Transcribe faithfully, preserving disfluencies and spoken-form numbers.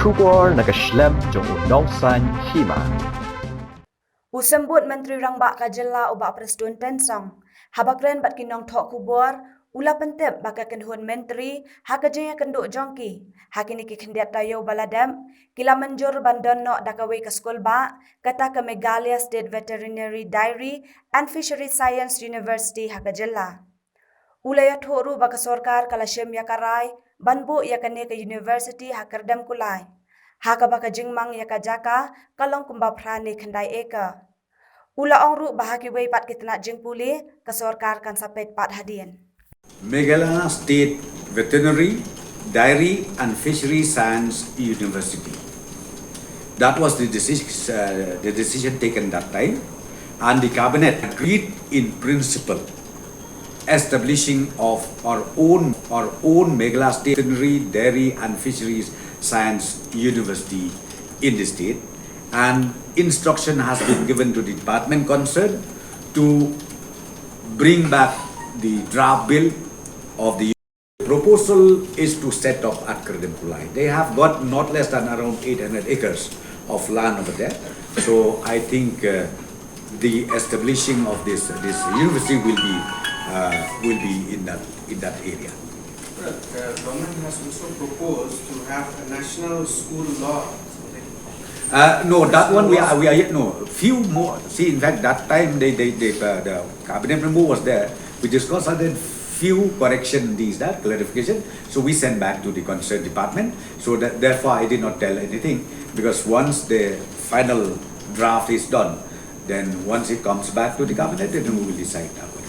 Khubor na ka shlem jong u nongsan hima. U Symbud Myntri Rangbah ka jylla u Bah Prestone Tynsong, haba kren bad ki nongthoh khubor, u la pyntip ba ka kynhun myntri ha ka jingïakynduh jong ki ha kine ki khyndiat taïew ba la dep, ki la mynjur ban don noh da kawei ka skul bah, kata ka Meghalaya State Veterinary Dairy and Fishery Science University ha ka jylla. U la ïathuh ruh ba ka sorkar ka la shim ïa ka rai ban buh ïa kane ka university ha Kyrdem Kulai, ha kaba ka jingmang ïa ka jaka ka long kumba phra ne khyndai acre. U la ong ruh ba ha kiwei pat ki tnat jingpule ka sorkar kan sa peit pat hadien. Meghalaya State Veterinary, Dairy and Fishery Science University. That was the decision, uh, the decision taken that time, and the cabinet agreed in principle establishing of our own, our own Meghalaya State Veterinary, Dairy and Fisheries Science University in the state, and instruction has been given to the department concerned to bring back the draft bill of the proposal is to set up at Kyrdem Kulai. They have got not less than around eight hundred acres of land over there. So I think, uh, the establishing of this, this university will be, uh, will be in that, in that area. Well, the government has also proposed to have a national school law. Uh, no, that one we are, we are yet, no. Few more. See, in fact, that time they, they, they, uh, the cabinet member was there. We just consulted few correction, these, that clarification. So we sent back to the concerned department. So that, therefore, I did not tell anything, because once the final draft is done, then once it comes back to the cabinet, then we will decide that way.